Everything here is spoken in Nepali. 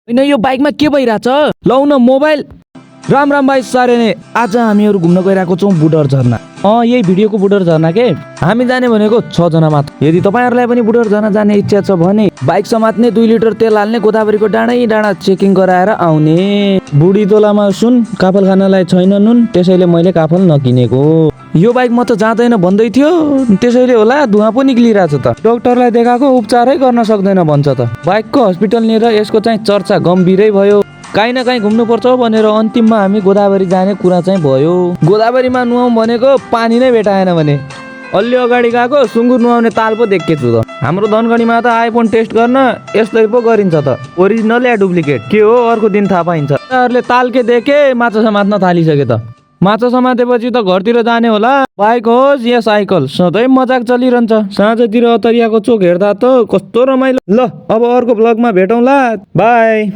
होइन यो बाइकमा के भइरहेछ लौ न मोबाइल। राम राम भाइ सारे ने आज हामीहरू घुम्न गइरहेको छौँ बुढर झरना। यही भिडियोको बुढर झरना के हामी जाने भनेको 6 जना मात्र। यदि तपाईँहरूलाई पनि बुढर झरना जाने इच्छा छ भने बाइक समात्ने 2 लिटर तेल हाल्ने गोदावरीको डाँडै डाँडा चेकिङ गराएर आउने। बुढी तोलामा सुन काफल खानलाई छैन नुन, त्यसैले मैले काफल नकिनेको। यो बाइक म त जाँदैन भन्दै थियो, त्यसैले होला धुवा पो निक्लिरहेछ त। डाक्टरलाई देखाएको उपचारै गर्न सक्दैन भन्छ त। बाइकको हस्पिटल लिएर यसको चाहिँ चर्चा गम्भीरै भयो। काहीँ न काहीँ घुम्नुपर्छ भनेर अन्तिममा हामी गोदावरी जाने कुरा चाहिँ भयो। गोदावरीमा नुहाउँ भनेको पानी नै भेटाएन भने अलि अगाडि गएको सुँगुर नुहाउने ताल पो देखेको छु त। हाम्रो धनगढीमा त आइफोन टेस्ट गर्न यस्तै पो गरिन्छ त, ओरिजिनल या डुप्लिकेट के हो अर्को दिन थाहा पाइन्छ। उनीहरूले तालके देखे माछा समात्न थालिसके त। माछा समातेपछि त घरतिर जाने होला। बाइक होस् या साइकल सधैँ मजाक चलिरहन्छ। साँझतिर अतरियाको चोक हेर्दा त कस्तो रमाइलो। ल अब अर्को भ्लगमा भेटौँला, बाई।